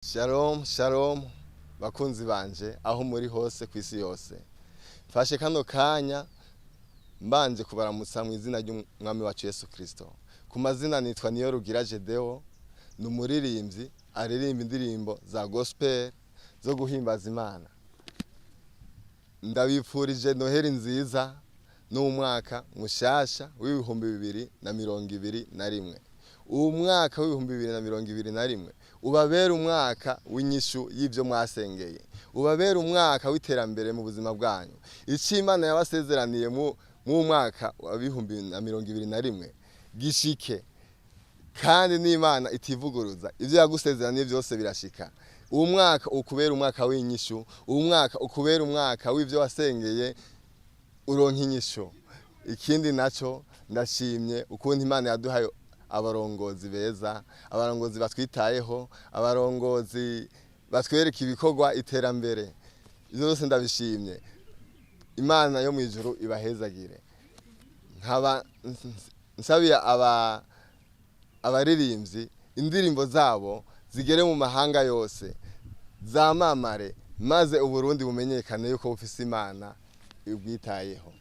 Shalom, shalom, bakunzi banje aho muri hose ku isi yose. Mfashe kano kanya mbanje kubaramutsa mu izina ry'Umwami wacu Yesu Kristo. Ku mazina nitwa Niyorugira Gedeo, ni umuririmbyi aririmba indirimbo za gospel zo guhimbaza Imana. Ndabipfurije Noheli nziza n'umwaka mushasha w'2021. Uwu mwaka w'2021 ubabera umwaka w'inyishu y'ivyo mwasengeye, ubabera umwaka w'iterambere mu buzima bwanyu. Ico Imana yabasezeraniye mu mwaka wa 2021 gishike, kandi n'Imana itivuguruza, ivyo yagusezeraniye vyose birashika. Uwu mwaka ukubera umwaka w'inyishu, uwu mwaka ukubera umwaka w'ivyo wasengeye uronka inyishu. Ikindi naco ndashimye ukuntu Imana yaduhaye abarongozi beza, abarongozi batwitayeho, abarongozi batwereka ibikorwa iterambere. Ivyo vyose ndabishimye. Imana yo mw'ijuru ibahezagire. Nkaba nsabiye abaririmbyi indirimbo zabo zigere mu mahanga yose, zamamare, maze Uburundi bumenyekane yuko bufise Imana ibwitayeho.